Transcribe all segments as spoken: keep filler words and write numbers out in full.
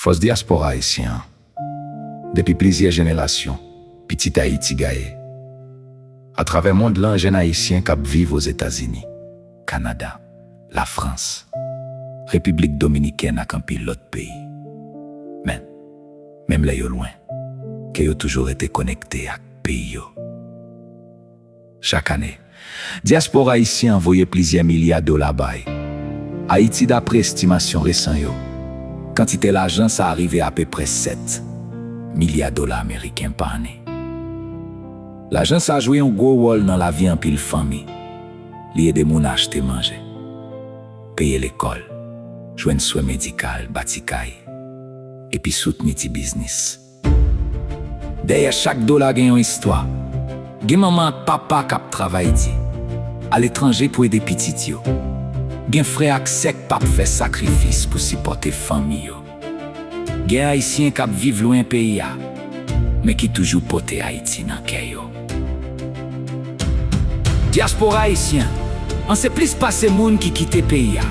Fòs dyaspora ayisyen an. Depi plizyè jenerasyon, pitit Ayiti gaye. Atravè mond lan, jèn ayisyen k ap viv Ozetazini, Kanada, Lafrans, Repiblik Dominikèn ak anpil lòt peyi. Men, menm lè yo lwen, kè yo toujou rete konekte ak peyi yo. Chak ane, dyaspora ayisyen an voye plizyè milya dola bay Ayiti. Dapre estimasyon resan yo, kantite lajan sa a rive apeprè sèt milya dola ameriken pa ane. Lajan sa a jwe yon gwo wòl nan lavi anpil fanmi. Li ede moun achte manje, peye lekòl, jwenn swen medikal, bati kay, epi soutni ti biznis. Dèyè chak dola gen yon istwa. Gen manman ak papa k ap travay di, aletranje pou ede pitit yo. Gen frè ak sè k p ap fè sakrifis pou sipòte fanmi yo. Gen Ayisyen k ap viv lwen peyi a, men ki toujou pote Ayiti nan kè yo. Dyaspora ayisyen an se plis pase moun ki kite peyi a.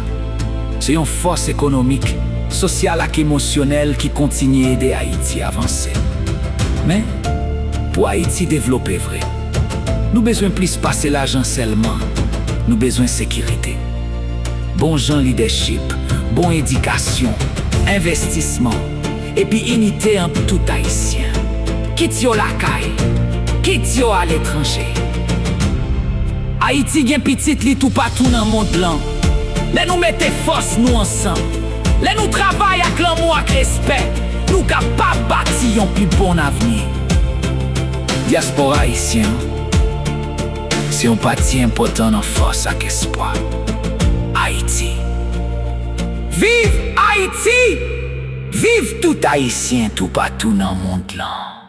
Se yon fòs ekonomik, sosyal ak emosyonèl ki kontinye ede Ayiti avanse. Men, pou Ayiti devlope vre, nou bezwen plis pase lajan sèlman. Nou bezwen sekirite, bon jan lidèchip, bon edikasyon, envestisman, epi inite ant tout Ayisyen. Kit yo lakay, kit yo aletranje. Ayiti gen pitit li toupatou nan mond lan. Lè nou mete fòs nou ansanm, lè nou travay ak lanmou ak respè, nou kapab bati yon pi bon avni. Dyaspora ayisyen an se yon pati enpòtan nan fòs ak espwa Ayiti. Viv Ayiti! Viv tout Ayisyen toupatou nan mond lan!